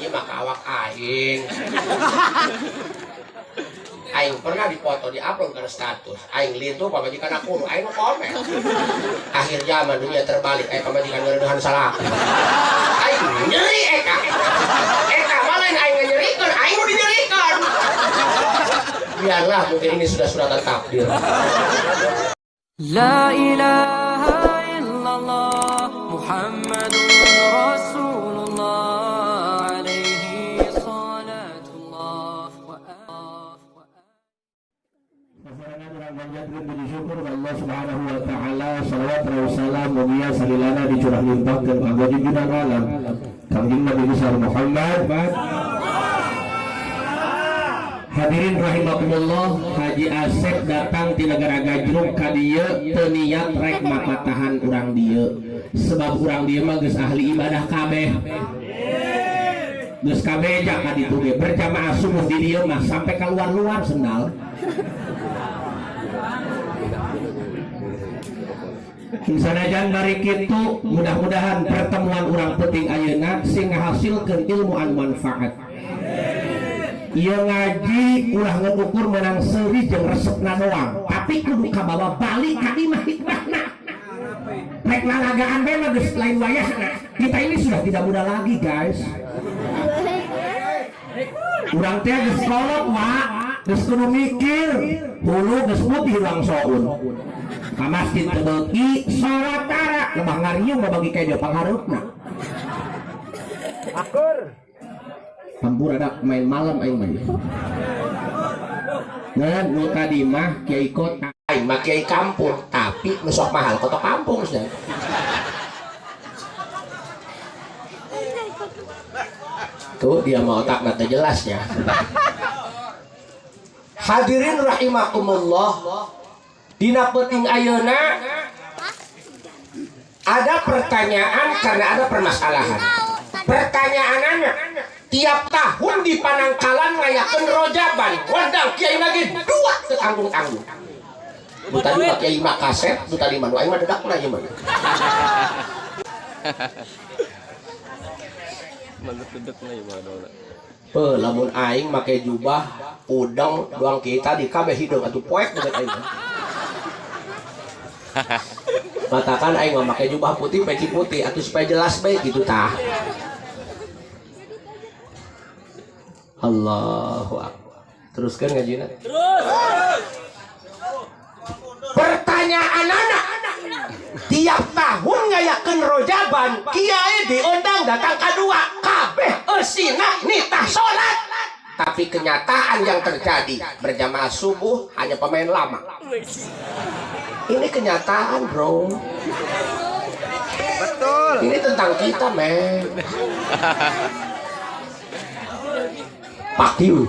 Ieu mah ka awak aing. Aing pernah dipoto di-upload ke status. Aing lintuh pamajikan aku, aing nu komen. Akhir zaman dunia terbalik, aing pamajikan ngeureuhan salah. Aing nyeri eta. Eta mah lain aing nyerikeun, aing nu dinyerikeun. Biarlah mungkin ini sudah suratan takdir. La ilaha illallah Muhammadur Rasulullah alaihi salatullah wa Puji syukur ka Allah Subhanahu wa taala, salawat wa salam mugia salilana dicurah limpahkeun kanggo junjungan alam Kangjeng Nabi besar Muhammad. Hadirin rahimakumullah, Haji Asep datang ti negara Gajrug ka dieu teu niat rek mapatahan urang dieu, sebab urang dieu mah geus ahli ibadah kabeh, geus kabeja ka ditu ge berjamaah subuh di dieu mah sampai keluar-luar sendal. Sanajan bari kitu, mudah-mudahan pertemuan urang penting ayeuna sing ngahasilkeun ilmu anu manfaat. Ieu ngaji ulah ngukur menang seuri jeung resepna doang, tapi kudu kabawa balik ka imah hikmahna. Rek lalagaan bae mah geus lain wayahna. Kita ini sudah tidak muda lagi, guys. Urang teh geus kolot, Wak. Geus kudu mikir, hulu geus putih ruang soun. Ka masjid teu beuki, salat tara, lebah ngariung mah bagi kejo panghareupna. Akur. Hampura ada main malam aing mah. Nah, nu tadi mah kiai kota, aing mah kiai kampung, tapi nu sok mahal kota kampung sia. Tuh dia mah otakna teh jelas ya. Hadirin rahimakumullah, dina peuting ayeuna ada pertanyaan karena ada permasalahan. Pertanyaanana tiap tahun di Panangkalan ngayakeun rojaban, ngondang kiai lagi dua teu tanggung-tanggung. Nu tadi mah kiai mah kaset, nu tadi mah nu aing mah dedakna ieu mah. Malut dedekna ieu mah dona. Heuh, lamun aing make jubah udang doang kiai tadi kabeh hideung atuh poek deget aing. Matakan aing mah make jubah putih peci putih atuh supaya jelas bae gitu tah. Allahu Akbar. Teruskan ngajina. Terus. Pertanyaan anak tiap tahun ngayakeun rojaban, kiai diundang datang kadua, kabeh eusina nitah salat. Tapi kenyataan yang terjadi berjamaah subuh hanya pemain lama. Ini kenyataan, bro. Betul. Ini tentang kita, men. Fuck you.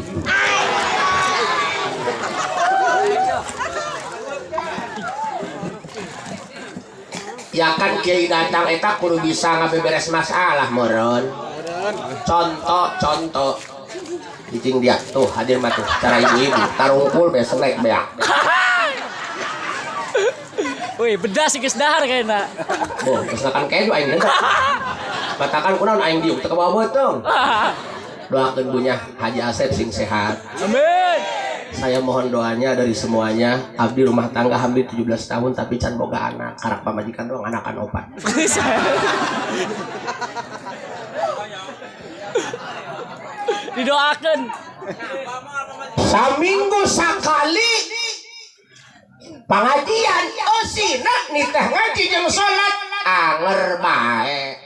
Ya kan kiai datang eta kudu bisa ngabeberes masalah meureun. Contoh-contoh. Cicing dia tuh hadir mah tuh cara ibu-ibu tarungkul be snack beak. Wih, bedas geus dahar kayakna. Boh, geus makan keju aing deuk. Matakan kunaon aing diuk teu kabawa beuteung. Doakeun bunya Haji Asep sing sehat. Amin. Saya mohon doanya dari semuanya. Abdi rumah tangga hampir 17 tahun tapi can boga anak. Karak pamajikan doang anakan opat. Didoakeun. Saminggu sakali pengajian eusina nitah ngaji jeung salat anger bae.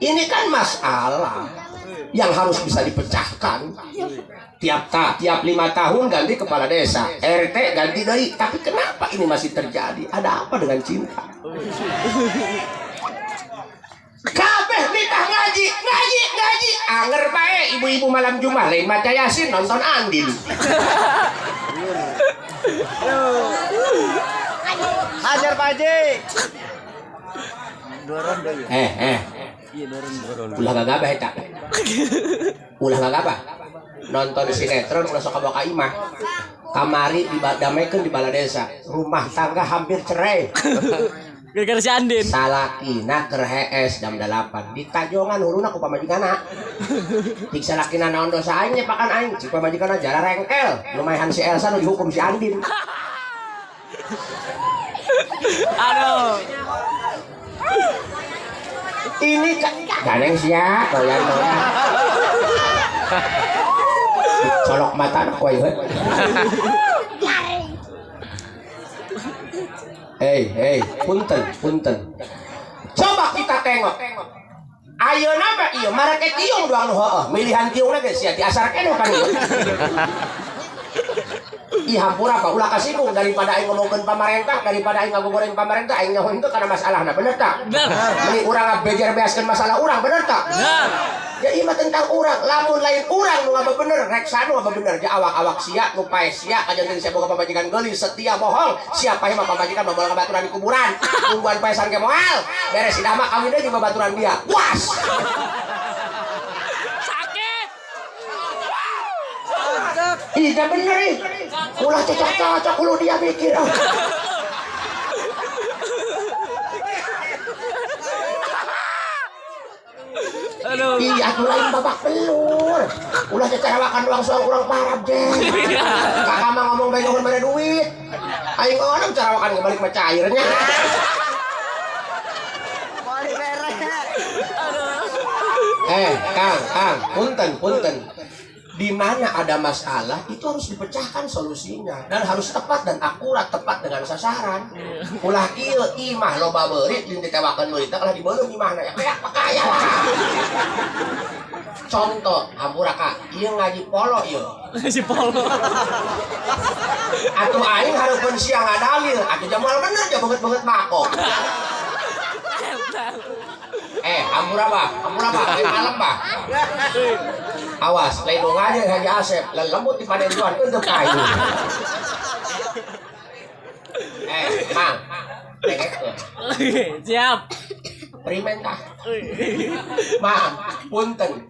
Ini kan masalah yang harus bisa dipecahkan. Tiap 5 tahun ganti kepala desa, RT ganti deui. Tapi kenapa ini masih terjadi? Ada apa dengan cinta? Kabeh nitah ngaji, ngaji, ngaji. Anger bae ibu-ibu malam Jumat lain maca Yasin nonton Andin. Hajar Pak Haji. Ulah gagabah eta. Ulah gagabah. Nonton sinetron ulah sok kabawa ka imah. Kamari didamaikan di bala desa, rumah tangga hampir cerai. Gara-gara si Andin. Salakina keur hees jam 8 ditajongan huruna ku pamajikanna. Cik salakina naon dosa aing nyepakan aing, cik pamajikanna jara rengkel. Lumayan si Elsa nu dihukum si Andin. Aduh. Ini ganeng sia, doyan-doyan. Colok mata ku aing. Hei, hei, punten, punten. Coba kita tengok. Ayeuna mah ieu marake tiung doang nu heueuh. Milihan tiungna ge sia diasar keneh kan ieu. Ih hampura Pak, ulah kasinggung daripada aing ngomongkeun pamarentah, daripada aing ngagogoreng pamarentah, aing nyaho henteu kana masalahna, bener tak? Bener. Meni urang ngabejer beaskeun masalah urang, bener tak? Bener. Ya ieu mah tentang urang, lamun lain urang nu ngabebener, rek sanu ngabebener, ja awak-awak sia, nu pae sia, kajanten sia boga pamajikan geulis, setia bohong, sia pae mah pamajikan mah moal ngabaturan di kuburan, tungguan paesan ge moal, beres idah mah kawin deui jeung babaturan dia. Puas. Sakit. Ih, dah bener ih. Ulah cocok-cocok lu dia mikir. Oh. Aduh. Iya, atuh lain babak belur. Ulah cacarawakan doang soal urang parab deh. Kakak mah ngomong bae ngomong bare duit. Aing orang carawakan balik mah cairnya. Kang, Kang, punten, punten. Di mana ada masalah itu harus dipecahkan solusinya dan harus tepat dan akurat, tepat dengan sasaran. Ulah kieu imah loba beurit jeung ditewakeun beurit kalah dibeuleum imahna ya kayak pakaya lah. Contoh, hampura Kak, ieu ngaji polo ieu. Ngaji polo. Atuh aing hareupeun sia ngadalil, atuh jamal bener ja beungeut-beungeut mako. Hampura bah, malam bah. Awas, lain ngaji Haji Asep, lelembut di panentuan untuk kayu. Mang, siap. Primen kah? Mang, punten.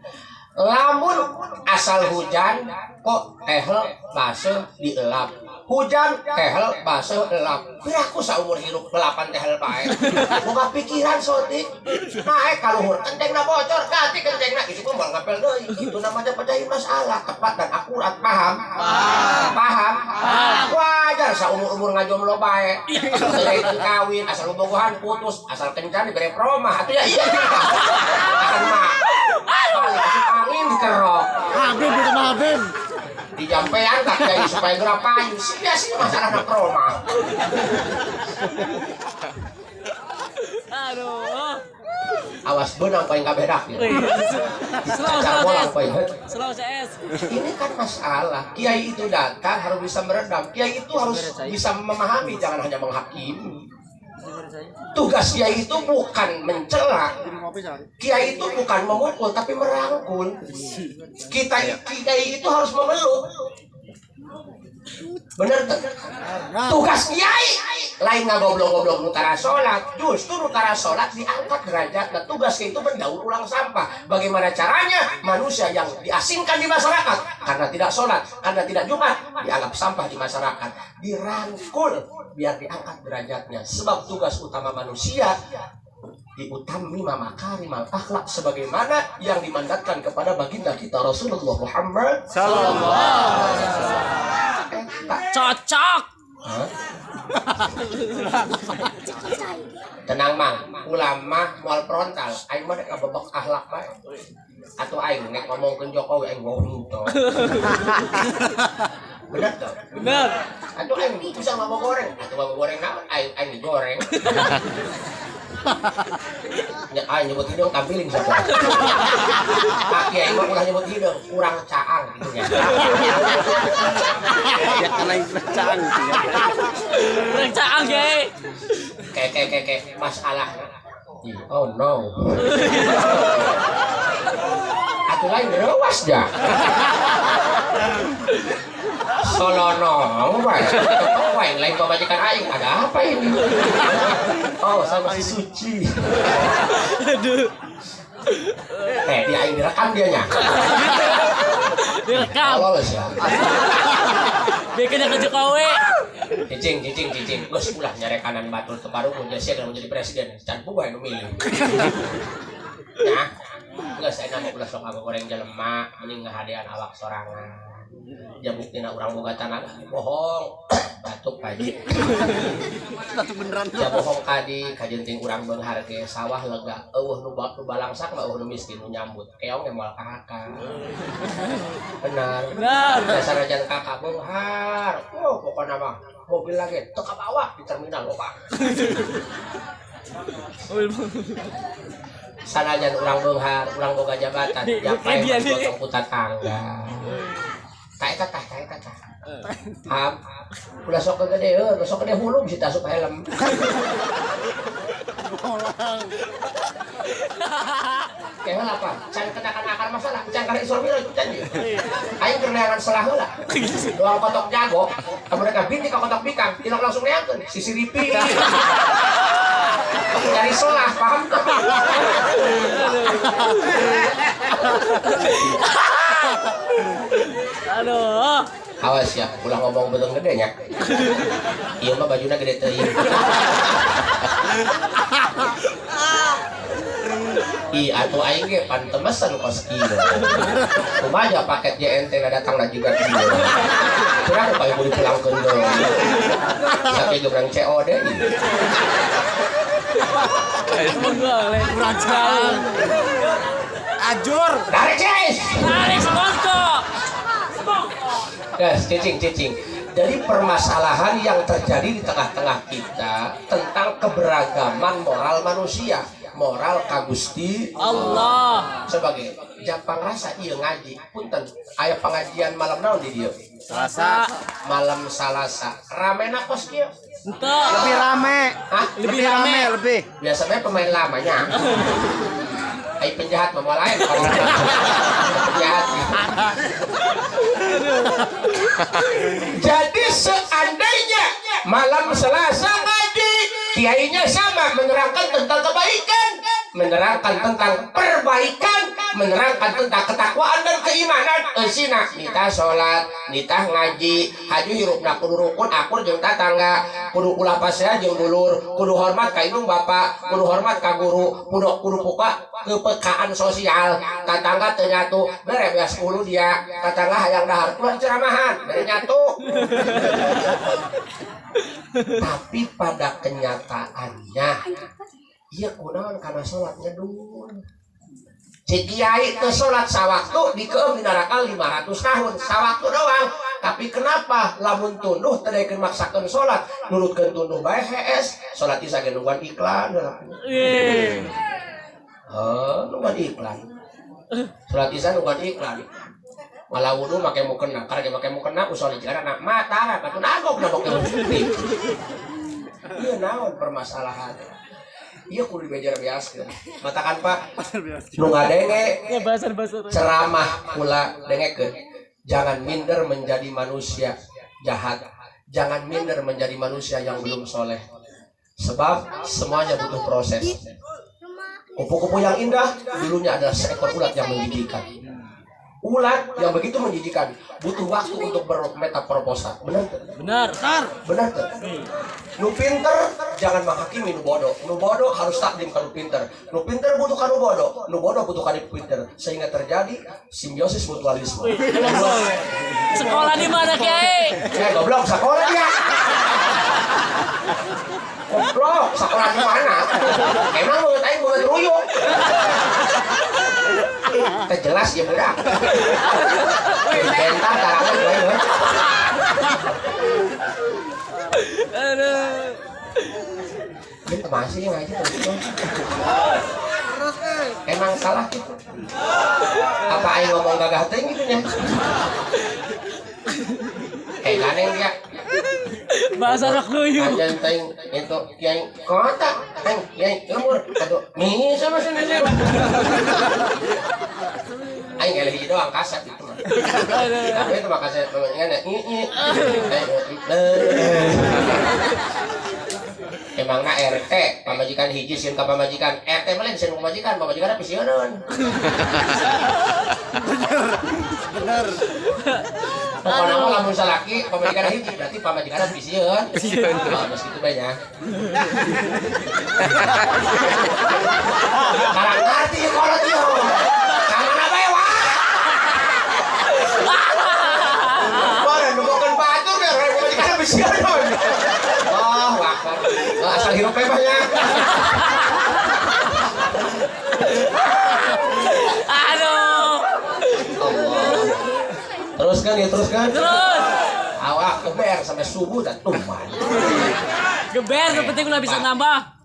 Lamun asal hujan kok tehel baseuh dielap. Hujan tehel baseuh elap. Piraku saumur hirup belapan tehel pae. Boga pikiran sotik. Naek kaluhur kentengna bocor, ganti kentengna itu mah moal ngapel deui. Itu namanya pecahin masalah, tepat dan akurat, paham? Paham? Wajar saumur-umur ngajomlo bae. Selain kawin, asal bobogohan putus, asal kencan dibere promah. Atuh ya iya. Akan mah. Balik angin dikerok. Habib itu mah Habib. Dijampean tak jadi supaya gerak payu. Sia sih masalah nak promah. Aduh. Awas benang paling kabeh dak. Slow, slow, CS. Ini kan masalah. Kiai itu datang harus bisa meredam. Kiai itu harus bisa memahami, jangan hanya menghakimi. Tugas kiai itu bukan mencela. Kiai itu bukan memukul, tapi merangkul. Kita kiai itu harus memeluk. Bener tuh? Tugas kiai lain ngagoblok-goblok nutara sholat. Justru nutara sholat diangkat derajat. Nah, tugas kiai itu mendaur ulang sampah. Bagaimana caranya manusia yang diasingkan di masyarakat karena tidak sholat, karena tidak Jumat, dianggap sampah di masyarakat, dirangkul biar diangkat derajatnya. Sebab tugas utama manusia diutamima makarimal akhlak sebagaimana yang dimandatkan kepada baginda kita Rasulullah Muhammad sallallahu alaihi wasallam. Cocok. Hah? Tenang mang, ulama moal frontal, aing mah dek ngabebek akhlak bae. Atuh aing nek ngomongkeun Jokowi aing ngomong henteu. Bener tuh? Bener. Atuh aing bisa ngomong goreng, atuh ngomong goreng naon aing aing digoreng. Ya aing nyebut hidung tampiling siapa. Pak Kiai mah ulah nyebut hidung, kurang caang gitu ya. Ya karena caang gitu ya. Kurang caang, Kiai. Kayak masalah. Oh no. Atuh lain rewas dah. Solono, bae. Wae lain pamajikan aing, ada apa ini? Oh, saya masih suci. Aduh. Dia aing direkam dianya. Direkam. Lolos ya. Bikinnya ke Jokowi. Cicing cicing cicing geus ulah nyarekanan batur teu paruguh sia geus jadi presiden can puguh anu milih. Nah, geus ayeuna mah ulah sok ngagoreng jelema mending ngahadean awak sorangan. Ja buktina urang boga tanaga bohong. Batuk haji. Batuk beneran. Ja bohong kadi kajenting urang beunghar ge sawah lega eueuh nu balangsak mah eueuh nu miskin nu nyambut. Keong ge moal kahaka. Benar. Benar. Dasar ajan kakak beunghar. Oh, pokona mah mobil lagi teu kabawa di terminal loba. Sanajan urang beunghar, urang boga jabatan, japai potong ku tatangga. Tah eta tah, tah eta tah. Ham, ulah sok gede heuh, sok gede hulu bisa asup helm. Kayak apa? Can kenakan akar masalah, can karena isor miro can ieu. Aing keur neangan selah heula. Doang kotok jago, kamu mereka binti ka kotok bikang, tilok langsung neangkeun, sisiripi. Cari selah, paham tuh? Aduh. Awas ya, ulah ngomong betul gede nya. Ieu mah bajuna gede teuing. Ih, atuh aing ge pantemesan kos kieu. Kumaha paket JNT na datang na juga kieu. Kurang upaya kudu dipulangkeun deui. Sampai jeung urang CO deui. Kurang jauh. Ajur. Tarik, guys. Tarik semongko. Guys, cicing, cicing. Jadi permasalahan yang terjadi di tengah-tengah kita tentang keberagaman moral manusia, moral ka Gusti Allah. Sebagai japang rasa ieu ngaji, punten aya pengajian malam naon di dieu? Selasa. Malam Salasa. Ramena kos kieu? Henteu. Lebih rame. Hah? Lebih rame, lebih. Biasanya pemain lamanya. Ai penjahat mah lain kalau penjahat. Jadi seandainya malam Selasa ngaji, kiainya sama menerangkan tentang kebaikan, menerangkan tentang perbaikan, menerangkan tentang ketakwaan dan keimanan. Eusina nitah salat, nitah ngaji, haju hirupna kudu rukun akur jeung tatangga, kudu ulah pasea jeung dulur, kudu hormat ka indung bapa, kudu hormat ka guru, kudu puka kepekaan sosial, tatangga teu nyatu, bere beas 10 dia, tatangga hayang dahar ulah ceramahan, bere nyatu. Tapi pada kenyataannya ieu kunaon kana salat ngedul. Si kiai teu salat sawaktu dikeum di neraka 500 tahun, sawaktu doang. Tapi kenapa lamun tunduh teu daekeun maksakeun salat, nurutkeun tunduh bae hees, salat isa ge nungguan iklan. Heuh, nungguan iklan. Salat isa nungguan iklan. Malah wudu make mukena, karena make mukena usul jarana matara atuh nagok nabok. Ieu naon permasalahan? Iya kudu dibejar biaskeun. Matakan Pak, nu ngadenge ceramah kula dengekeun. Jangan minder menjadi manusia jahat. Jangan minder menjadi manusia yang belum soleh. Sebab semuanya butuh proses. Kupu-kupu yang indah dulunya adalah seekor ulat yang menjijikan. Ulat yang begitu menjijikan butuh waktu untuk bermetamorfosa. Benar? Benar. Benar tuh. Nu pinter jangan menghakimi nu bodoh. Nu bodoh harus takdim ka nu pinter. Nu pinter butuh ka nu bodoh. Nu bodoh butuh ka nu pinter. Sehingga terjadi simbiosis mutualisme. Sekolah di mana, Kiai? Ya goblok, sekolah dia. Goblok, sekolah di mana? Emang menurut aing bukan ruyuk. Jelas ya budak. Bentar tarangan gue. Aduh. Ini masih ngaji terus. Emang salah gitu. Apa aing ngomong gagah teuing gitu nya? Ganeng dia. Bahasa rok guyu. Anjan teuing itu kiai kota, aing kiai lemur. Aduh, mi sama sini. Aing eleh hiji doang kasep itu mah. Tapi itu mah kasep ngene. Emangna RT pamajikan hiji sieun ka pamajikan, RT mah lain sieun pamajikan, pamajikanna pisieuneun. Bener. Pokoknya mah lamun salaki pamajikan hiji berarti pamajikan pisieun. Oh, geus kitu bae nya. Karang ngarti ieu kolot ieu. Ka mana bae wah. Wah, nembokeun batur deh, pamajikan pisieun. Oh, wakar. Asal hirup bae mah nya. Aduh. Allah. Teruskan ya, teruskan. Terus. Awak geber sampai subuh dan tuman. Geber, yang penting udah bisa nambah.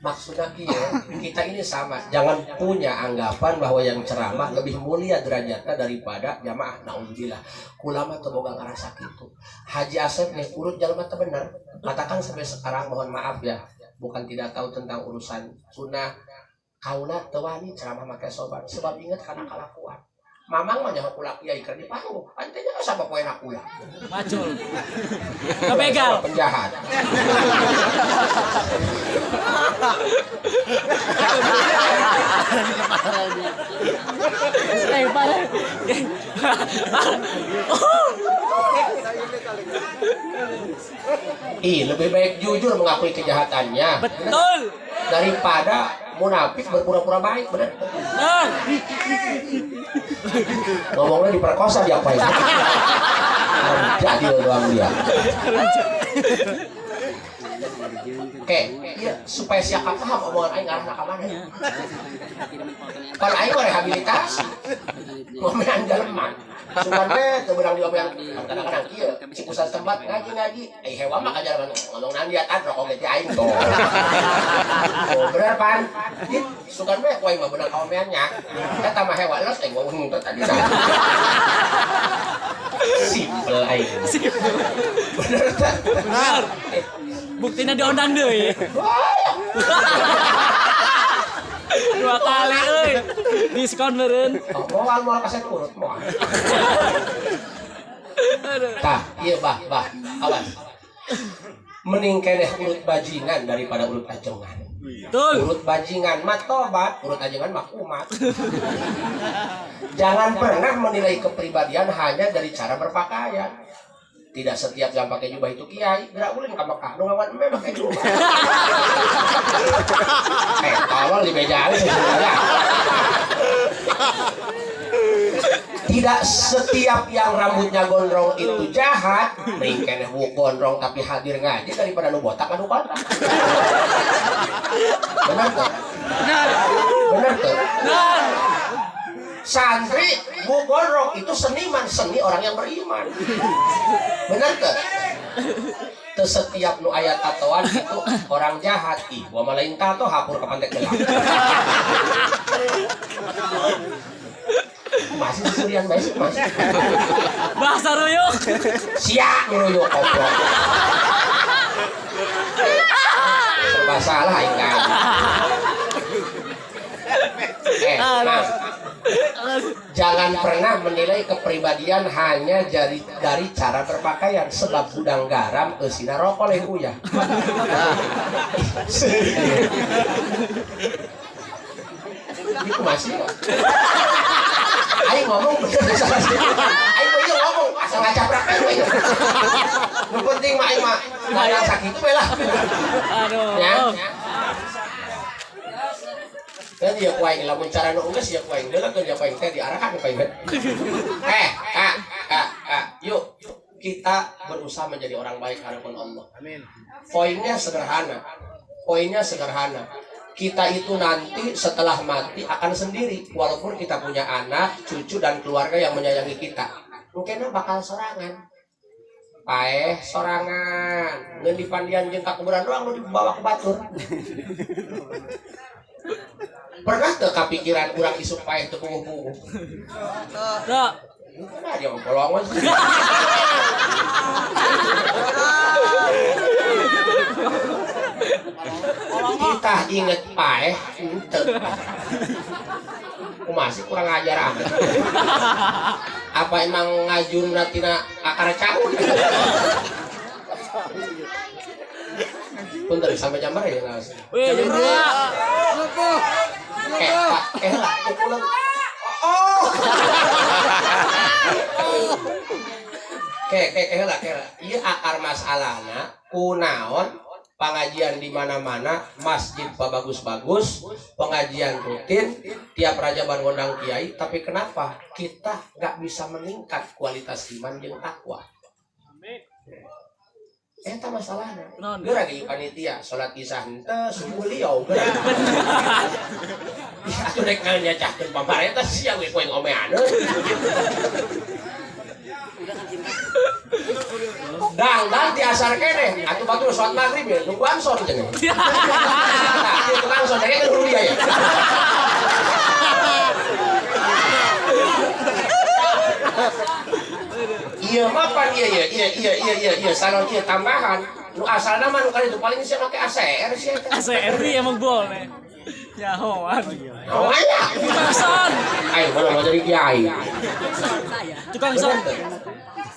Maksudnya kieu, kita ini sama. Jangan punya anggapan bahwa yang ceramah lebih mulia derajatnya daripada jamaah. Naudzubillah. Kulama teu boga ngarasa kitu. Haji Asep nih urut jalma teu bener. Katakan sampai sekarang mohon maaf ya, bukan tidak tahu tentang urusan sunnah. Kaula teu wani ceramah make soban sebab ingat kana kalakuan. Mamang mah nyaho kula kiai keur di panggung. Pan teh nyaho sama poe kula. Macul. Kebegal. Penjahat. Ih, lebih baik jujur mengakui kejahatannya. Betul. Daripada munafik berpura-pura baik, bener. Betul. Ngomongnya diperkosa dia apa ini? Jadi doang dia. Oke, iya, supaya siapa paham omongan aing ngarahna ka mana. Pan aing mah rehabilitasi. Ngomean jelema. Sugan teh teu beurang diomean kadang-kadang kieu, cik usah tempat ngaji-ngaji. Eh hewa mah ka jalma ngomong naon dia tan rokok ge aing tuh. Oh, bener pan. Sugan we ku aing mah beunang kaomean nya. Eta mah hewa los aing ngomong teh tadi. Simpel aing. Bener teh. Bener. Buktinya diundang deui. Dua kali euy. Diskon meureun. Oh, moal moal kaset urut moal. Tah, ieu bah, bah. Awas. Mending keneh urut bajingan daripada urut ajengan. Betul. Urut bajingan mah tobat, urut ajengan mah kumat. Jangan pernah menilai kepribadian hanya dari cara berpakaian. Tidak setiap yang pakai jubah itu kiai, gerak ulin ka Mekah, nu ngawan embe pakai jubah. Tolong di meja sebenarnya. Tidak setiap yang rambutnya gondrong itu jahat, mending keneh gondrong tapi hadir ngaji daripada nu botak anu kotak. Benar tuh? Benar. Benar tuh? Benar. Santri bu gondrong itu seniman, seni orang yang beriman. Benar tuh? Teu setiap nu aya tatoan itu orang jahat. Ih, gua mah lain tato hapur ka pantek gelap. Masih seserian bae sih, Mas. Bahasa ruyuk. Sia ruyuk goblok. Serba salah aing kan. Mas, jangan pernah menilai kepribadian hanya dari cara berpakaian, sebab gudang garam eusina rokok leh uyah. Itu masih. Aing ngomong bener salah sih. Aing mah ngomong asal ngacaprak we. Nu penting mah aing mah nggak sakitu we lah. Aduh. Ya. Dan dia ku aing lamun cara nu geus ya ku aing deuleuh dia ku aing teh diarahan ku aing. Yuk kita berusaha menjadi orang baik hadapan Allah. Amin. Poinnya sederhana. Poinnya sederhana. Kita itu nanti setelah mati akan sendiri, walaupun kita punya anak, cucu dan keluarga yang menyayangi kita. Mungkin bakal sorangan. Paeh sorangan. Ngeun dipandian jeung ka kuburan doang nu dibawa ke batur. Pernah teu kapikiran urang isuk paeh teu puguh-puguh? Teu. Nah, dia mah bolongan sih. Kita inget paeh henteu. Masih kurang ajar amat. Apa emang ngajurna tina akar caun? Punten sampai jam berapa ya ngaos? Wih, jam 2. Pak, lah, pukulan. Oh. Ke heula kela. Ieu akar masalahna kunaon pengajian di mana-mana, masjid bagus-bagus, pengajian rutin, tiap rajaban ngondang kiai, tapi kenapa kita nggak bisa meningkat kualitas iman jeung takwa? Eta masalahna. Geura ge panitia salat isya henteu subuh liau geura. Atuh rek nganyacahkeun pamarentah sia we poe ngomean. Dangdang di asar keneh atuh batur salat maghrib ya nunggu anson cenah. Tah ieu tukang son denge hulu dia ya. Iya mah pan iya salon ieu tambahan nu asalna mah nu kali itu paling sih make ACR sih eta. ACR emang boleh. Nyahoan. Oh aya. Tukang son. Ayo mana mau jadi kiai. Tukang son.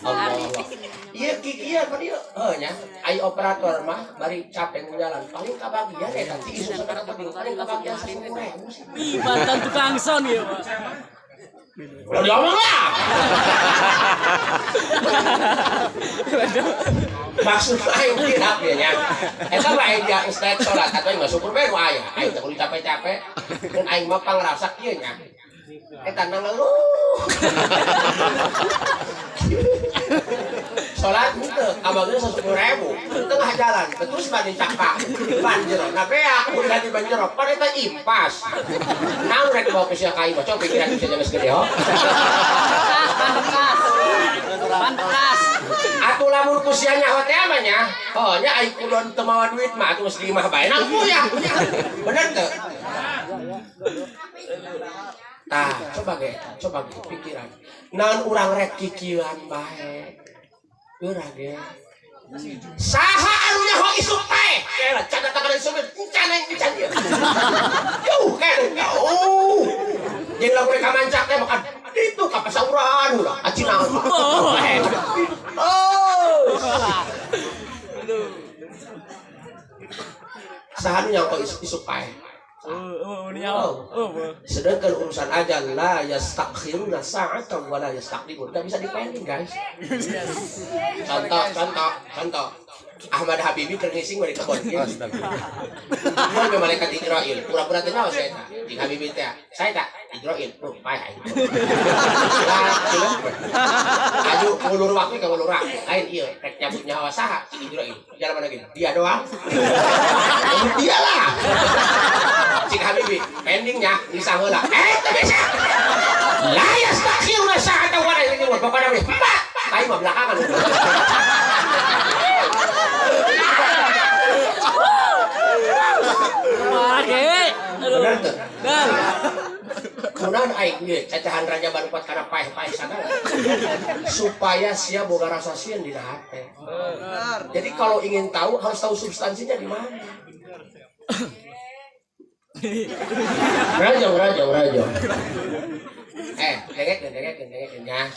Allah Allah. Iya kieu pan ieu heuh nya. Ai operator mah bari capek jalan paling kabagian eta ti isu sakana penting paling kabagian 10.000. Ih mantan tukang son ieu mah. Udah diomong lah. Maksud aing tidak ya nya. Eta mah aing dia geus naik salat atuh aing mah syukur bae nu aya. Aing teh kudu capek-capek. Mun aing mah pangrasa kieu nya. Eta nangeluh. Salat henteu kabageuna 10.000. Tengah jalan terus banding cakak. Banjero. Nah beak kudu ganti banjero. Pan eta impas. Naon rek bawa ke sia ka imah coba pikiran bisa geus gede ho. Pan bekas. Pan bekas. Atuh lamun ku sia nyaho teh mah nya. Oh nya aing kudon teu mawa duit mah atuh geus di imah bae nangku ya. Bener teu? Tah, coba ge pikiran. Naon urang rek kikieuan bae. Geura ge. Saha anu nyaho isuk teh? Kela can datang kana isuk encan aing encan ieu. Jauh kene jauh. Jeung lamun rek mancak teh makan ditu ka pasauran ulah aci naon. Oh. Oh. Saha anu nyaho isuk paeh? Sedangkan urusan ajal la yastakhiruna sa'atan wa la yastaqdimun. Enggak bisa dipending, guys. Contoh. Ahmad Habibie keur ngising bari kebon. Mun ke malaikat Ijrail, pura-pura teh nyaho saya eta. Jeung Habibie teh, saya tak Ijrail, oh paeh aing. Aju ngulur waktu ka ngulur waktu. Lain ieu rek nyabut nyawa saha si Ijrail. Jalan mana gini? Dia doang. Dia lah. Cik Habibie, pendingnya bisa heula. Teu bisa. La yastakhiruna sa'atan wa la yastaqdimun. Pokona mah empat. Tai mah belakangan. Bener tuh. Kunaon aing ieu cacahan raja barupat kana paeh-paeh sagala. Supaya sia boga rasa sieun dina hate. Jadi kalau ingin tahu harus tahu substansinya di mana. Raja. Dengek ya.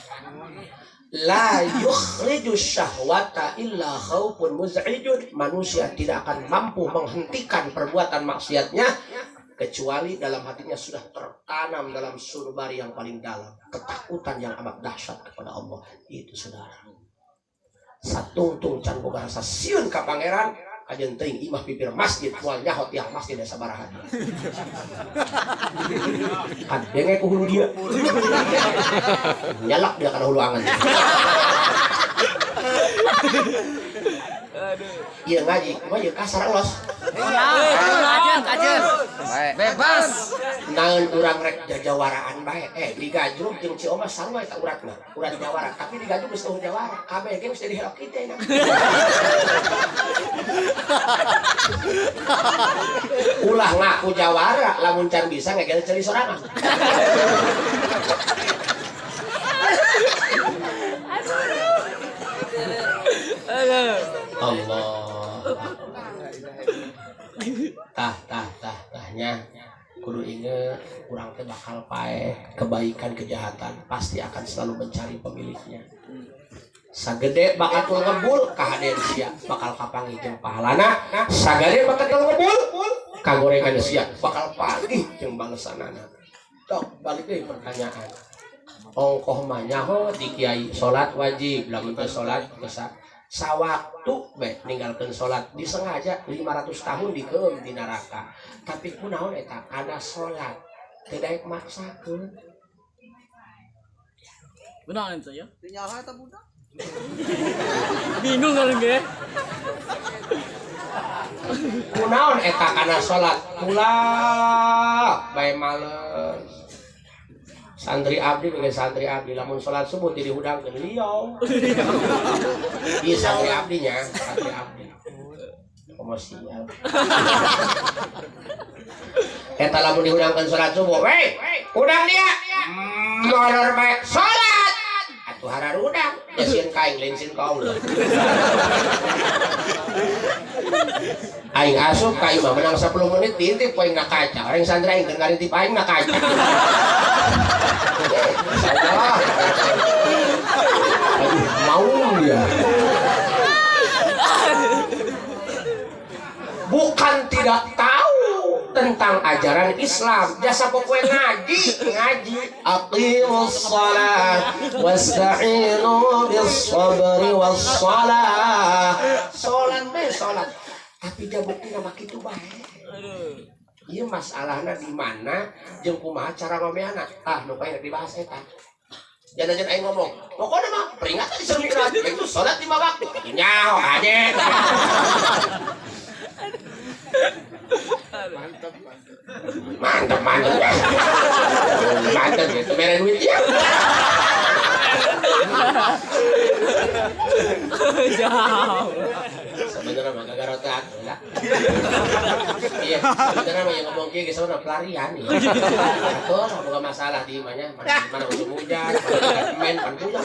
La yukhriju syahwata illa khaufun muz'ijun. Manusia tidak akan mampu menghentikan perbuatan maksiatnya kecuali dalam hatinya sudah tertanam dalam sanubari yang paling dalam ketakutan yang amat dahsyat kepada Allah. Itu saudara. Satungtung can boga rasa sieun ka pangeran kajen teuing imah pipir masjid moal nyaho tiang masjid desa sabaraha. Kadenge ku hulu dia. Nyalak dia kana hulu angan. Ieu ngaji, kumaha ieu kasar los. Ajen. Bebas. Naon urang rek jajawaraan bae. Digajrug jeung Cioma sarua eta uratna. Urat jawara, tapi digajrug geus teu jawara. Kabeh ge geus jadi Hello Kitty na. Ulah ngaku jawara lamun can bisa ngegel ceuli sorangan. Allah. Tah-tah-tah-tahnya kudu inget urang teh bakal paeh, kebaikan kejahatan pasti akan selalu mencari pemiliknya. Sagede bakal ngebul kahadean sia bakal kapanggih jeung pahalana, sagede bakal ngebul kagorengan sia bakal panggih jeung balesanana. Tok balik deui pertanyaan. Ongkoh mah nyaho di kiai salat wajib, lamun teu salat dosa. Sawaktu bae ninggalkeun salat disengaja 500 tahun dikeum di neraka. Tapi kunaon eta kana salat teu daek maksakeun. Benar ente ya? Teu nyaho eta budak. Bingung kan ge? Kunaon eta kana salat ulah bae males. Santri abdi dengan santri abdi lamun salat subuh teu dihudangkeun liong. Ieu santri abdinya, santri abdi. Komo sial. Eta lamun dihudangkeun salat subuh, "Weh, hudang dia." Molor bae salat. Atuh hararudang, ya sieun ka aing lain sieun ka Allah. Aing asup ka imah menang 10 menit diintip poe na kaca. Orang santri aing keur ngarintip aing na kaca. Salah. Aduh, mau dia. Bukan tidak tahu tentang ajaran Islam, jasa pokoknya ngaji, ngaji. Aqimus shalah wasta'inu bis sabri was shalah. Salat bae salat. Tapi dia bukti nama kitu bae. Ieu masalahna di mana jeung kumaha cara ngomeana? Ah, nu paeh dibahas eta. Jangan-jangan aing ngomong, pokoknya mah peringatan Isra Mi'raj itu salat 5 waktu. Nyaho aja. Mantap, mantap. Mantap, mantap. Gitu, mere duit ya. Jauh. Sebenarnya mah gagal otak lah. Iya, sebenarnya mah yang ngomong kieu geus sebenarnya pelarian ya. Atuh boga masalah di imahnya, mana musim hujan, mana main pan hujan.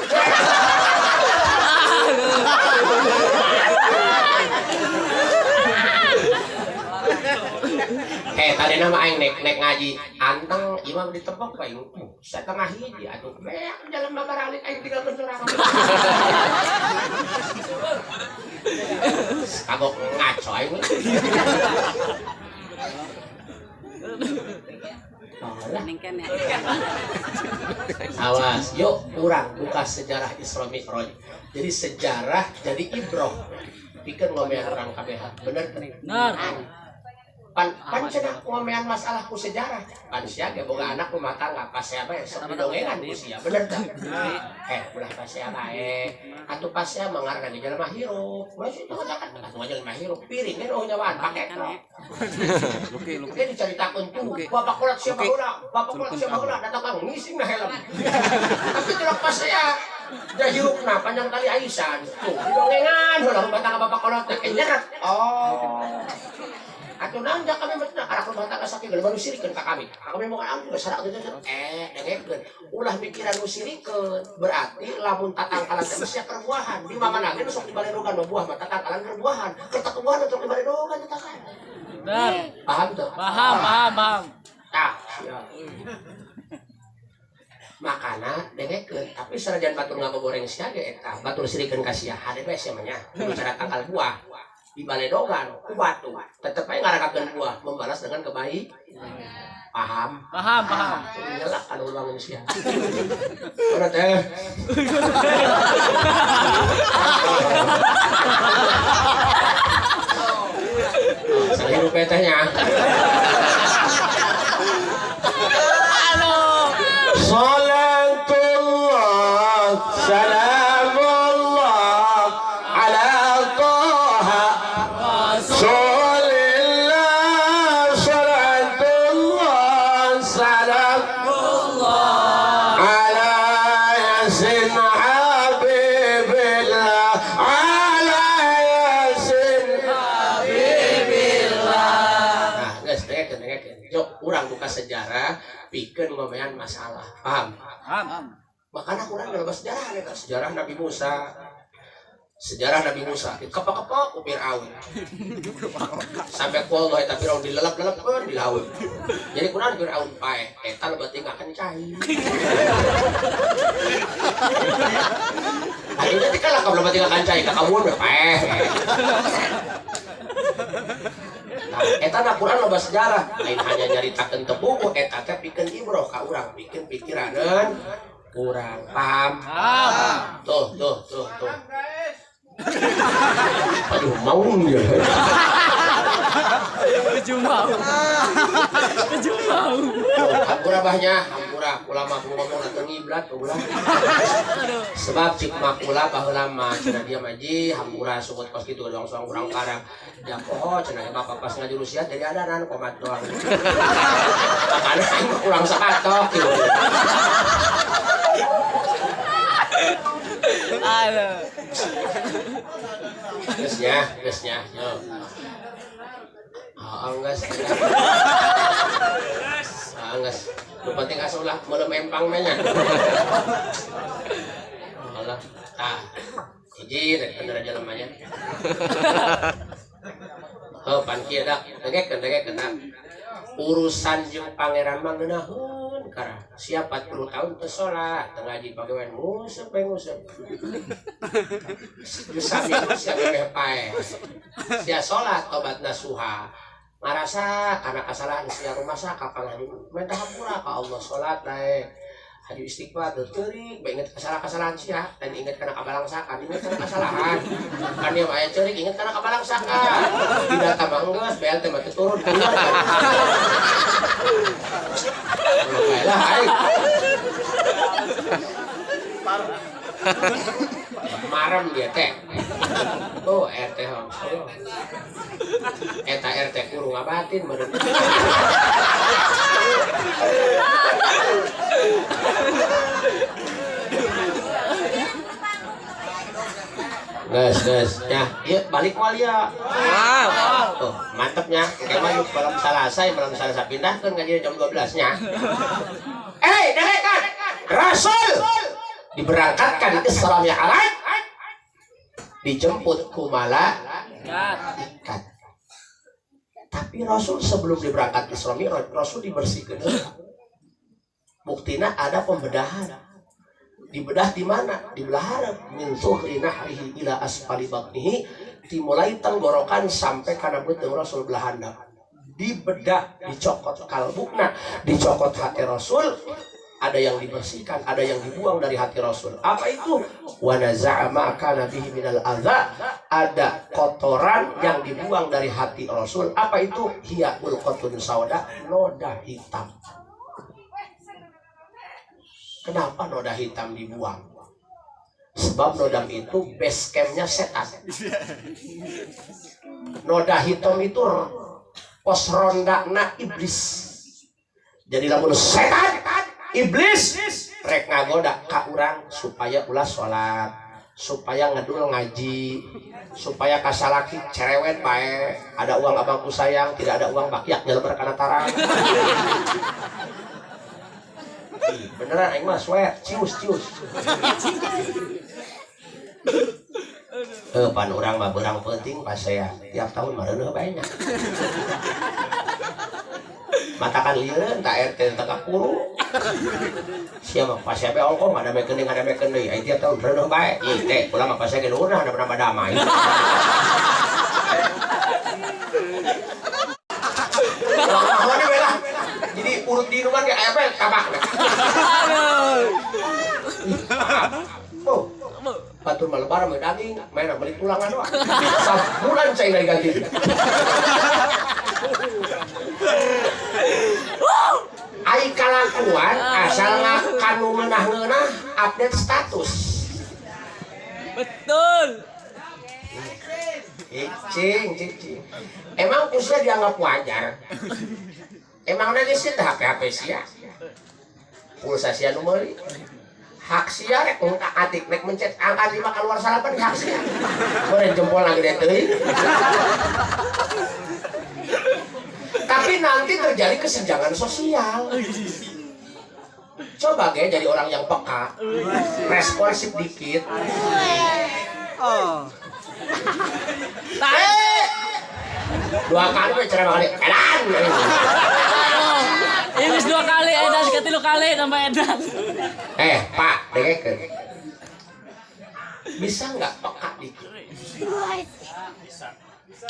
Tadi nama aing nek ngaji anteng imam ditepok aing setengah hiji atuh beak jalan babaralik aing tinggal bersorangan. Kagok ngaco aing. Awas, yuk urang buka sejarah Isra Mi'raj. Jadi sejarah jadi ibroh. Pikeun ngomean urang kabeh. Bener teu? Bener. Pan cenah ngomean masalah ku sejarah. Pan sia ge boga anak rumah tangga pasea bae sok didongengan ku sia. Bener teu? Ulah pasea bae. Atuh pasea mangarana di jelema hirup. Masih itu kan atuh jelema hirup piring ge oh nyawaan pake truk. Luki luki. Ge dicaritakeun tuh bapak kolot sia baheula, bapak kolot sia baheula datang kang ngising na helm. Tapi celok pasea da hirupna panjang tali aisan. Tuh didongengan heula rumah tangga bapak kolot teh nyeret. Oh. Atuh naon ja kami mah karak rumah tangga sakieu baru sirikeun ka kami. Kami mau kan geus sarak teh dengekeun. Ulah mikiran nu sirikeun berarti lamun tatangkalan teh geus keur buahan. Di mana ge sok dibaledogan mah buah mah tatangkalan keur buahan. Keur buahan sok dibaledogan tatangkalan. Benar. Paham tuh? Paham, paham, paham. Tah, siap. Makana dengekeun, tapi sanajan batur ngagoreng sia ge eta, batur sirikeun ka sia, hade bae sia mah nya. Kudu cara tangkal buah. Di baledogan ku batu tetep aja ngarakakeun buah membalas dengan kebaikan. Paham? Paham, paham. Nyelak kalau ulang sia. Mana teh? Saya hirup tehnya. Salatullah salamullah ala Taha Rasulillah salatullah salamullah ala Yasin habibillah ala Yasin habibillah. Nah, geus dengekeun. Jok urang buka sejarah pikeun ngomean masalah. Paham? Paham. Makana urang loba sejarah eta sejarah Nabi Musa. Sejarah Nabi Musa dikepak-kepak ku Firaun. Sampai ku Allah eta Firaun dilelep-lelepkeun di laut. Jadi kunaon Firaun paeh eta lebat tinggakan cai. Ayeuna teh kalah ka lebat tinggakan cai ka kamun we paeh. Nah, eta na Quran loba sejarah, lain hanya nyaritakeun teu buku eta teh pikeun ibroh ka urang, pikeun pikiraneun Kurang paham? Paham. Tuh tuh tuh tuh. Aduh mau dia. Mau. Mau. Hampura bahnya, hampura ulama ngomong atau ngiblat ulah. Sebab cik makula baheula mah cenah dia maji hampura sukut kos kitu doang soang kurang karang. Ya poho cenah bapak pas ngajurusiat jadi adaran komat doang. Makana aing kurang sakatok gitu. Aduh. Geus nya, geus nya. Yo. Ah, geus. Ah, geus. Nu penting asa ulah meulem empang mah nya. Alah, tah. Hiji rek bener jelema nya. Heuh, pan kieu dak, dengekeun dengekeun dak. Urusan jeung pangeran mah ngeunaheun karah. Siap 40 tahun teu salat, teu ngaji pagawean nguseup we nguseup. Saminggu sia bebeh paeh. Sia salat tobat nasuha. Ngarasa kana kasalahan sia rumasa ka pangaji minta hampura ka Allah salat daek. Haju istighfar teu ceurik bae inget kesalahan-kesalahan sia dan inget kana kabalangsakan, inget kana kesalahan. Kan ieu aya ceurik inget kana kabalangsakan. Tidak tambah enggeus BLT mah teu turun keluar. Lah aing. Marem dia teh. Oh, RT hong. Eta RT kurung ngabatin meureun. Geus, geus. Ya, ieu balik moal ieu. Wow. Tuh, mantepnya. Engke mah yuk malam Salasa, malam Salasa pindahkeun ngaji jam 12 nya. Eh, dengekeun. Rasul diberangkatkan Isra Mi'raj dijemput ku malaikat. Tapi Rasul sebelum diberangkat Isra Mi'raj, Rasul dibersihkan. Buktina ada pembedahan. Dibedah di mana? Di belah hareup. Min zuhri nahrihi ila asfali batnihi, dimulai tenggorokan sampai kana beuteung Rasul belah handap. Dibedah, dicokot kalbukna, dicokot hati Rasul. Ada yang dibersihkan, ada yang dibuang dari hati Rasul. Apa itu? Wa naza'a ma kana bihi minal adza. Ada kotoran yang dibuang dari hati Rasul. Apa itu? Hiya ulqatun sauda, noda hitam. Kenapa noda hitam dibuang? Sebab noda itu base campnya setan. Noda hitam itu pos ronda na iblis. Jadi lamun setan iblis rek ngagoda ka urang supaya ulah salat, supaya ngedul ngaji, supaya kasalaki cerewet bae, ada uang abangku sayang, tidak ada uang bakiak nyelebar kana tarang. Ih, beneran aing mah swear, cius cius. Heuh, pan urang mah beurang peuting pasea, tiap tahun mah reuneuh bae nya. Matakan lieureun ta RT teu kapuru. Siapa pasea be ongkoh ngadamekeun deui ngadamekeun deui, aing tiap tahun reuneuh bae. Ih teh, ulah mah pasea ge luhurna nambah damai. Wah, we lah. Jadi urut di rumah ge aya bae tabak. Aduh. Oh. Batur mah lebaran mah daging, mainan beli tulangan doang. Sabulan cai diganti. Ai kalakuan asal kanu ngeunah-ngeunah update status. Betul. Cicing, cicing. Emang kusnya dianggap wajar. Emang nanti sih HP-HP sia. Pulsa sia nu meuli. Hak sia rek atik rek mencet angka 5 keluar salapan hak sia. Meureun jempol gede teuing. Tapi nanti terjadi kesenjangan sosial. Coba ge jadi orang yang peka, responsif dikit. Dua kali we ceramah kali. Edan. Ini dua kali edan, ketilu kali tambah edan. Pak, dengekeun. Bisa nggak peka dikit?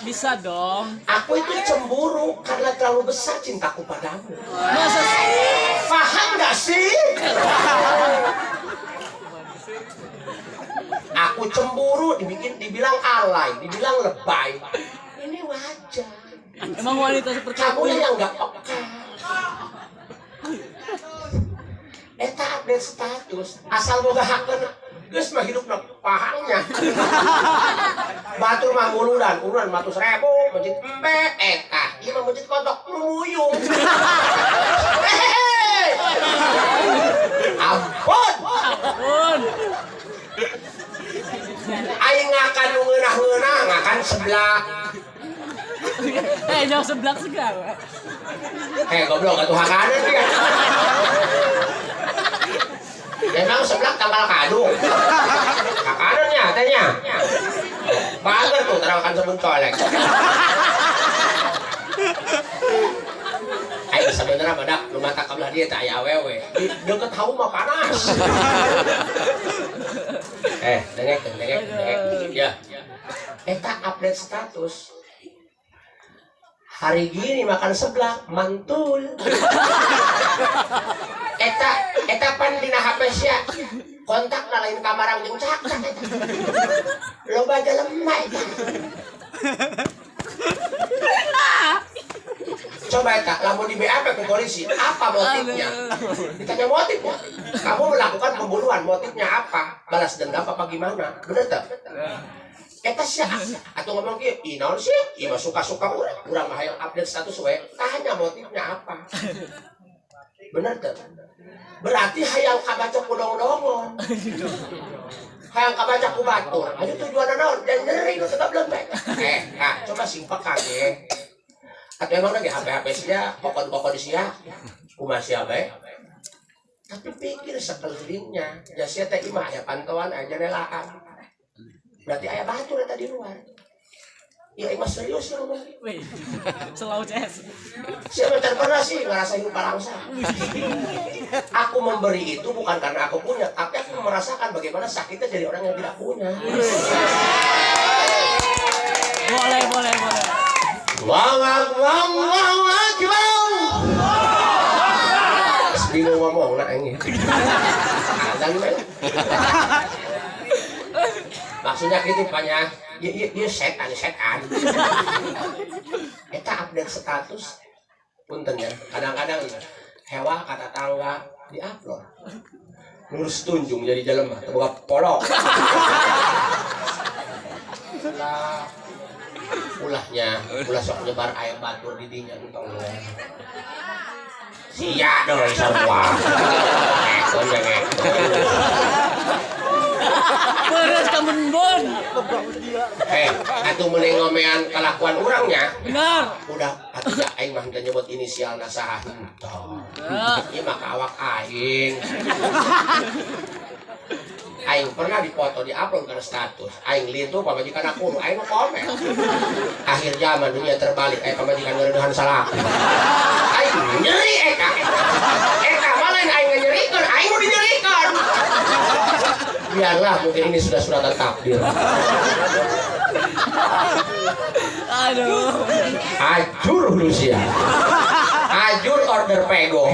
Bisa dong. Aku itu cemburu karena terlalu besar cintaku padamu. Masa sih? Paham nggak sih? cemburu dibikin dibilang alay, dibilang lebay. Ini wajar. Emang wanita seperti kamu itu yang nggak peka. Eta update status asal boga hakeun geus mah hidupna pahangnya. Batur mah nguluran, uluran 100.000, masjid embe eta. Ieu mah masjid kotok lumuyung. Ampun. Ampun. Aing ngakan nu ngeunah-ngeunah ngakan seblak. Jangan seblak segala. Goblok atuh hakanan dia. Memang seblak tanggal kadung. Hakanannya tanya. Bager tuh terangkan sebelum colek. Aing sebenarnya badak lu mata kabelah dia tak aya awewe. Di deket hau mah panas. Dengek. Ya. Eta update status. Hari gini makan seblak mantul. Eta pan dina HP sia. Kontak na lain kamarang jeung cakak eta. Loba jelema eta. Coba eta lamun di BAP ke polisi, apa motifnya? Ditanya motifnya. Kamu melakukan pembunuhan, motifnya apa? Balas dendam apa gimana? Bener tak? Eta sia atau ngomong kieu, ih naon sih? Ieu mah suka-suka urang mah hayang update status we. Tanya motifnya apa? Bener teu? Berarti hayang kabaca ku dong-dongon. Hayang kabaca ku batur. Anu tujuanna naon? Dan nyeri nu tetep lembek. Coba sing peka ge. Atau emang lagi HP-HP sia, kokon-kokon sia, kumaha sia bae. Tapi pikir sekelilingnya, ya sia teh imah aya pantauan aya nelaan. Berarti ayah batu eta di luar. Ya imah serius ya ngomong. Wih, selalu CS. Siapa yang pernah sih ngerasa hidup balangsa? Aku memberi itu bukan karena aku punya, tapi aku merasakan bagaimana sakitnya jadi orang yang tidak punya. Boleh. Allahu Akbar, Allahu Akbar. Bingung ngomong nak ini. Azan we. Maksudnya gitu banyak, dia setan. Eta update status, punten ya. Kadang-kadang hewa kata tangga diupload. Ngurus tunjung jadi jelema, teu boga polok. Lah, ulahnya, ulah sok nyebar air batur di dinya entong. Sia dong semua. Beres kamen bon. Atuh mending ngomean kelakuan urangnya. Benar. Udah atuh ya aing mah henteu nyebut inisial saha henteu. Ieu mah ka awak aing. Aing pernah dipoto di-upload ke status. Aing lintuh pamajikan aku, aing mah komen. Akhir zaman dunia terbalik, aing pamajikan ngeureuneuhan salah. Aing nyeri eta. Eta mah lain aing nyerikeun, aing nu dinyerikeun. Biarlah mungkin ini sudah suratan takdir. Aduh. Ajur Rusia. Ajur order pego.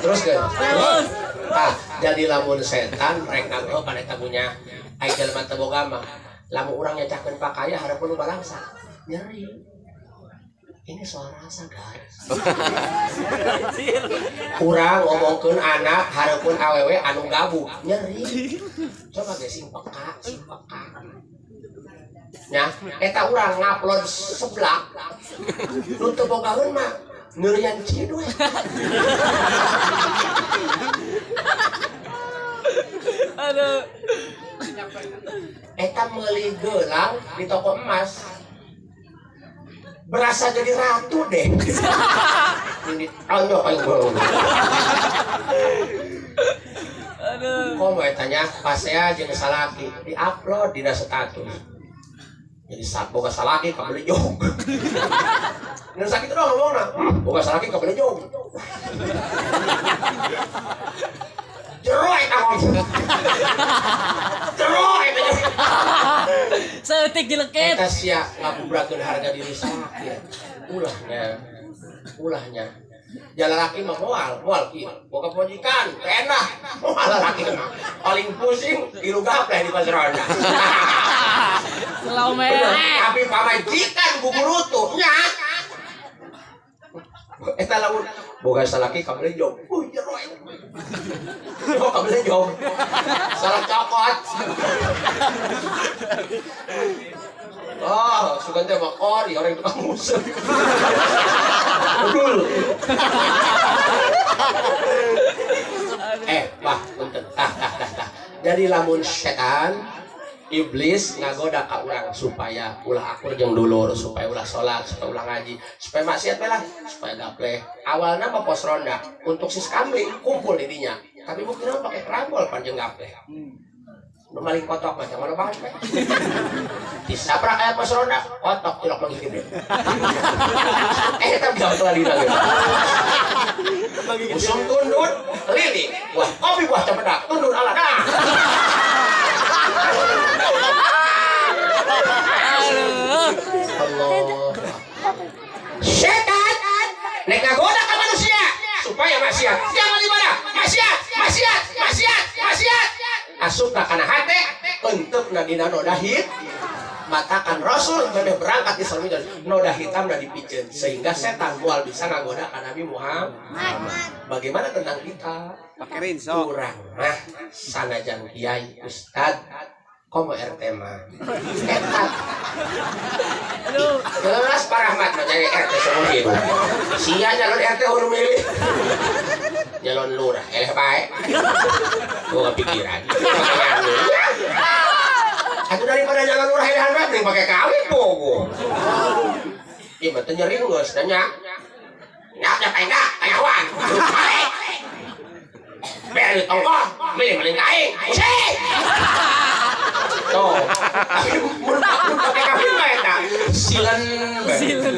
Terus. Ah, jadi lamun setan rek ngageuh kana eta punya ai jelema teu boga mah. Lamun urang nyacakeun pakaya hareupeun nu balangsa. Nyeri. Ini soal rasa guys. Urang ngomongkeun anak hareupeun awewe anu gabung nyeri. Coba ge sing peka, sing peka. Nya, eta urang ngupload seblak. Nu teu bogaeun mah neurian ciduh. Aduh. Eta meuli gelang di toko emas. Berasa jadi ratu deh. Ini tonjok aing bau. Aduh. Komo etanya pasea jeung salaki di-upload dina status. Jadi saat boga salaki kabeli jog. Ngan sakit doang ngomongna. Boga salaki kabeli jog. Jero eta ngomong. Jero eta. Seetik dileket. Eta sia ngabubrakeun harga diri sakit. Ulahnya. Ulahnya. Jalan laki mah moal kieu. Boga pojikan, enak. Moal laki mah. Paling pusing ilu gapleh di pasar ronda. Selalu merek. Tapi pamajikan buburutu nya. Eta lamun boga salaki kabeh jong. Jero. Oh, kabeh jong. Salah cokot. Oh, sugan teh mah kori orang tukang musel. Betul. Bah, punten. Tah. Jadi lamun setan iblis ngagoda ka urang supaya ulah akur jeung dulur, supaya ulah salat, supaya ulah ngaji, supaya maksiat bae lah, supaya gapleh. Awalna mah pos ronda untuk siskamling kumpul di dinya. Tapi buktina pakai kerambol panjang gapleh. Nu maling kotok macam mana bahan bae. Disabrak aya pos ronda, kotok tilok manggih gede. Eta bisa kelali lagi. Usum tundun, lili, buah kopi buah cempedak, tundun ala dah. Allah. Setan nek ngagoda ka manusia supaya maksiat. Jangan ibadah, maksiat, maksiat, maksiat, maksiat. Asupna kana hate, enteupna dina noda hitam. Matakan Rasul memeh berangkat Isra Mi'raj, noda hitamna dipiceun sehingga setan moal bisa ngagoda ka Nabi Muhammad. Bagaimana tentang kita? Pakai rinso. Urang mah sanajan kiai ustad komo RT mah. Eta. Jelas Pak Rahmat mah jadi RT seumur hidup. Sia nyalon RT urang milih. Nyalon lurah eleh bae. Gua kepikiran. Atuh daripada nyalon lurah elehan bae mending pake kawin bogo. Ieu mah teu nyeri geus nanya. Nyak enggak, kanyawan. Balik. Beri tongkol, milih maling aing. Pusing. Tuh, mun pakai kawin mah eta. Silen. Silen.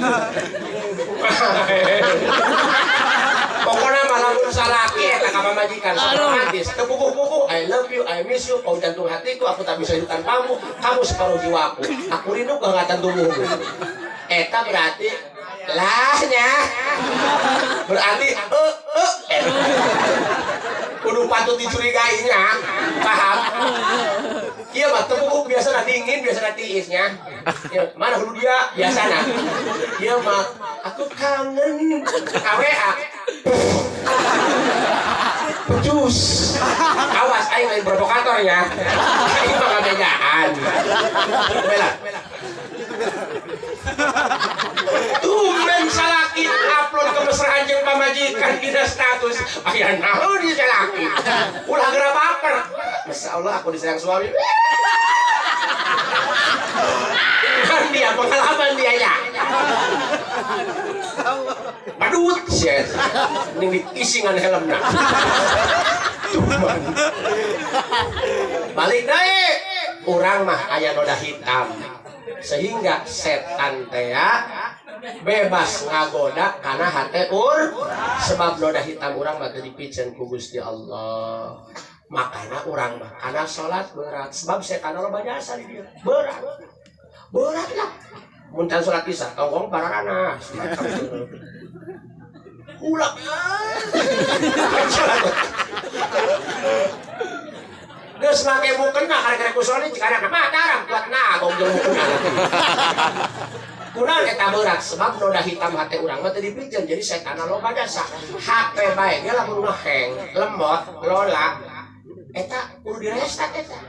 Pokoknya malah lamun salaki eta ka pamajikan romantis. Teu puguh-puguh, I love you, I miss you, kau jantung hatiku, aku tak bisa hidup tanpamu, kamu separuh jiwaku. Aku rindu kehangatan tubuhmu. Eta berarti lahnya. Berarti kudu patut dicurigainya, paham? Iya mah tepuk biasa dingin, biasa tiisnya. Ya, mana kudu dia biasa nah. Iya mah aku kangen KWA. Pecus. Awas aing lain provokator ya. Aing mah ngabejaan. Bela. Tumben salaki upload kemesraan jeung pamajikan dina status. Aya naon ieu salaki. Ulah geura baper. Masya Allah aku disayang suami. Kan dia pengalaman dia ya. Badut sih. Ning diisingan helmna. Tumben. Balik deui. Urang mah aya noda hitam. Sehingga setan tea bebas ngagoda karena hate ur sebab noda hitam urang mah teu dipiceun ku Gusti Allah. Makana urang mah kana salat berat sebab setan loba jasa di dieu. Berat. Berat lah. Mun can salat bisa tongkong pararana. Ulah. Geus make mukena karek-karek ku soli cikarang mah tarang kuat nagong jeung mukena. Kurang eta berat sebab noda hitam hate urang mah teu dipiceun jadi setan loba jasa. Hate bae ge lamun heng, lemot, lola eta kudu direstart eta.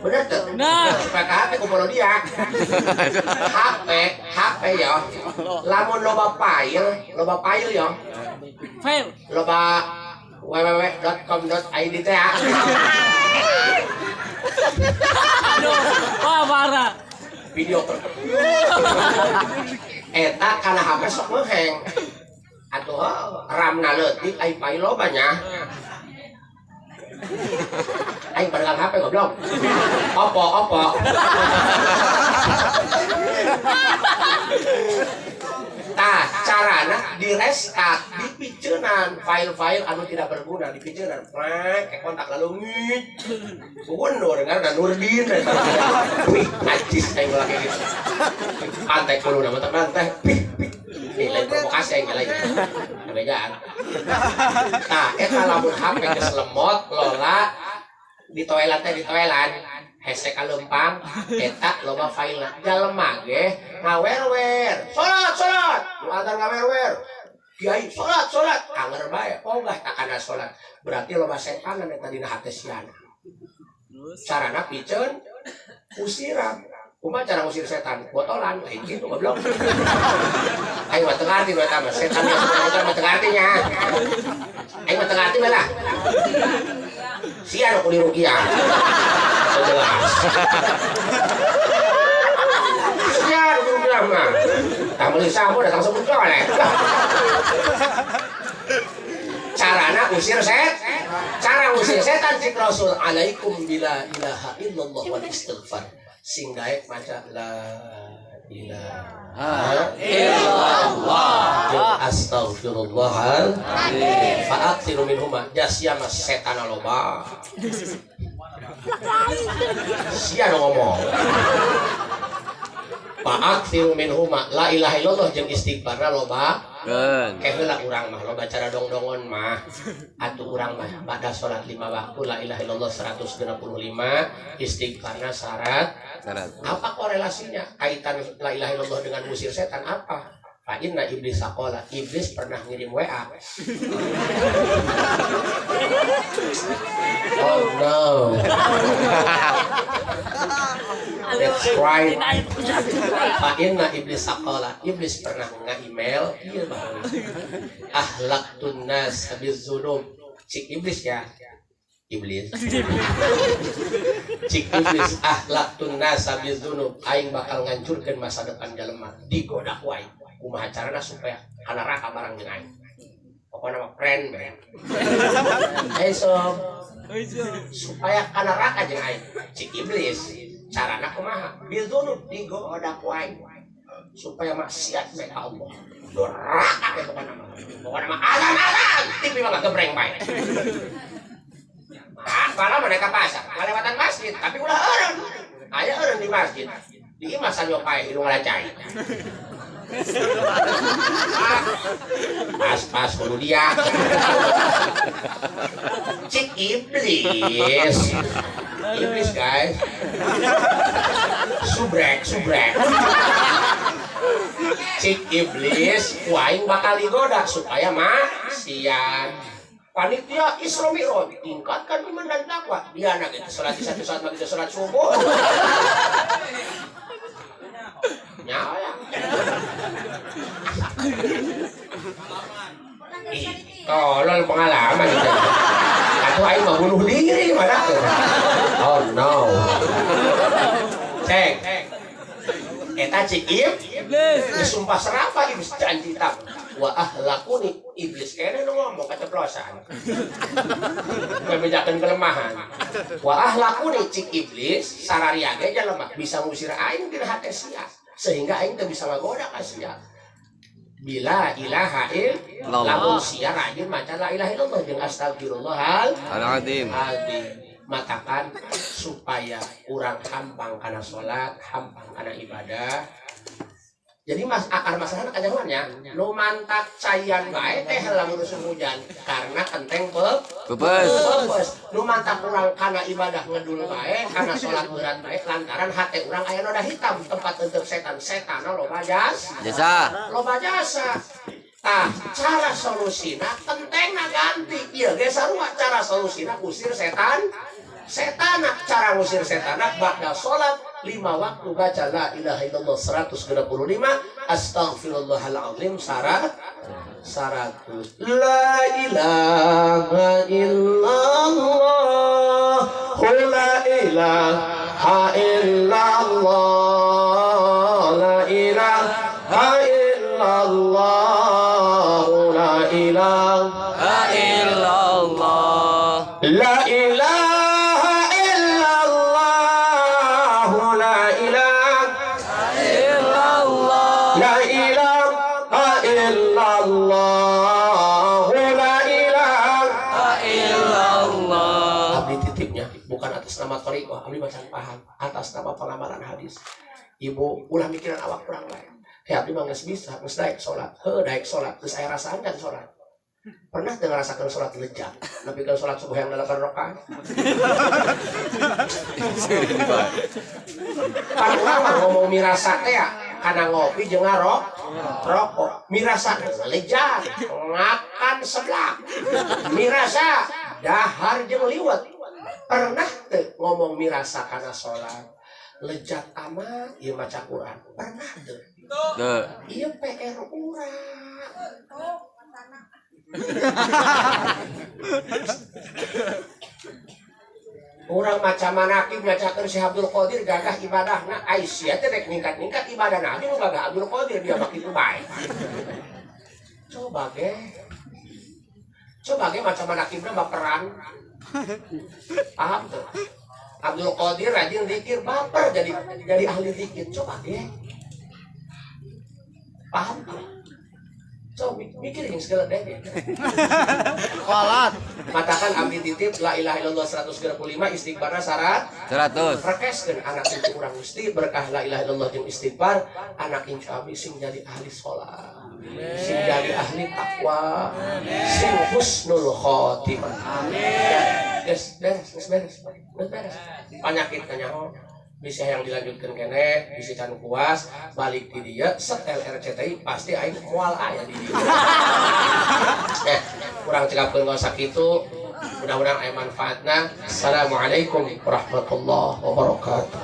Bener teu? Bener. Supaya ka HP ku dia. HP ya. Lamun loba file ya. File. Loba www.com.id teh ya. Aduh, wah parah. Video eta kana HP sok ngeheng. Atuh RAM-na leutik ai file loba nya. Aing pegang HP goblok. Opo. Tah, carana direstart, dipiceunan file-file anu tidak berguna dipiceunan. Prek, kontak lalu ngit. Mundur karena Nurdin eta. Wih, najis aing lagi gitu. Pantai kuluna mah teh pih pih. Nih lain provokasi aing lain. Kabejaan. Tah eta lamun HP geus lemot lola di toilet teh di toilan hese kalempang eta loba failna jalema ge ngawerwer salat salat nu adzan ngawerwer kiai salat salat anger bae ogah tak kana salat berarti loba setan eta dina hate siana carana piceun usiran kumaha cara ngusir setan botolan lain kitu goblok aing mah teu ngarti nu eta mah setan yang mah teu ngarti nya aing mah teu ngarti bae lah sia nu kudu rukiah jelas sia nu kudu rukiah mah tah meuli sampo datang sebut oleh carana usir set cara usir setan cik Rasul alaikum bila ilaha illallah wal istighfar sing daek maca la ilaha illallah astaghfirullahal azim fa'aksiru minhuma jasia mas setan loba sia nu ngomong fa'aksiru minhuma la ilaha illallah jeung istighfarna loba keun heula urang mah loba cara dongdongon mah atuh urang mah pada salat 5 waktu la ilaha illallah 165 istighfarna syarat apa korelasinya kaitan la ilaha illallah dengan musir setan apa? Fa inna iblis saqala iblis pernah ngirim WA. Oh no. That's right. Fa inna iblis saqala iblis pernah nge-email ieu baheula. Ahlaktun nas bizunub. Cik iblis ya. Iblis. Cik iblis ahlaktun nas bizunub aing bakal ngancurkeun masa depan jelema digoda ku aing. Kumaha carana supaya ka neraka barang jeung aing. Pokona mah friend bae. Hey sob. Supaya ka neraka jeung aing. Cik iblis carana kumaha? Bizunub digoda ku aing supaya maksiat bae ka Allah. Doraka bae pokona mah. Pokona mah azan-azan TV mah gebreng bae. Malah mereka pasar, ngalewatan masjid, tapi ulah eureun. Aya eureun di masjid. Di imah sanyo pae hidung ngalacai. Pas-pas kudu dia. Cik iblis. Iblis guys. Subrek, subrek. Cik iblis ku aing bakal digoda supaya maksiat. Panitia Isra Mi'raj tingkatkan iman dan takwa. Dia anak itu sholat satu saat lagi sholat subuh. Nyala. Ih, tolol pengalaman itu. Atau aing mau bunuh diri mana tuh? Oh no. Cek. Eta cik iblis disumpah serapah iblis janji tak. Wa ahlakuni iblis kene nu ngomong keceplosan. Ngebejakeun kelemahan. Wa ahlakuni cik iblis sararia ge jelema bisa ngusir aing dina hate sia sehingga aing teu bisa ngagoda ka sia. Bila ilaha illallah lamun sia rajin maca la ilaha illallah jeung astagfirullahal azim. Matakan supaya urang hampang kana salat, hampang kana ibadah. Jadi mas akar masalahna kanyahoannya, nu mantak cayan bae teh lamun musim hujan karena kenteng pepes. Nu mantak urang kana ibadah ngedul bae, kana salat berat bae lantaran hate urang aya noda hitam tempat untuk setan. Setan loba jasa. Loba jasa. Tah, cara solusina kentengna ganti. Ieu ge sarua cara solusina usir setan. Setana cara ngusir setana ba'da salat 5 waktu baca la ilaha illallah 165 astaghfirullahalazim 100 la ilaha illallah la ilaha illallah la ilaha illallah la ilaha illallah la ilaha illallah la ilaha illallah la ilaha illallah la ilaha illallah. Abdi titipnya bukan atas nama thariqah, abdi macan paham, atas nama pengamalan hadis. Ibu ulah mikiran awak kurang lain. Ya abdi mah geus bisa, geus daek salat. Heuh daek salat, geus aya rasaan kan salat. Pernah teu ngarasakeun salat lejat? Nepi ka salat subuh yang 8 rakaat. Pan urang mah ngomong mirasa teh ya, kana ngopi jeung ngarok rokok. Mirasa lejat, ngakan seblak. Mirasa dahar jeung liwet. Pernah teu ngomong mirasa kana salat? Lejat amat ieu maca Quran. Pernah teu? Teu. Ieu PR urang. Urang maca manakib macakeun Syekh Abdul Qadir gagah ibadahna, ai sia teh rek ningkat-ningkat ibadahna abdi nu gagah Abdul Qadir dia mah kitu bae. Coba ge. Coba ge maca manakibna baperan. Paham tuh? Abdul Qadir rajin zikir baper jadi ahli zikir. Coba ge. Paham tuh? Coba mikir yang segala deh. Kualat. Matakan abdi titip la ilaha illallah 135 istighfarna syarat 100. Rekeskeun anak incu urang Gusti berkah la ilaha illallah jeung istighfar anak incu abdi sing jadi ahli sholat, sing jadi ahli takwa, sing husnul khotimah. Amin. Geus beres, geus beres, geus beres. Panyakit kanyaho bisa yang dilanjutkan kene, bisa can puas, balik di dia, setel RCTI pasti aing moal aya di dia. Kurang cekapkeun ka sakitu, mudah-mudahan aya manfaatna. Assalamualaikum warahmatullahi wabarakatuh.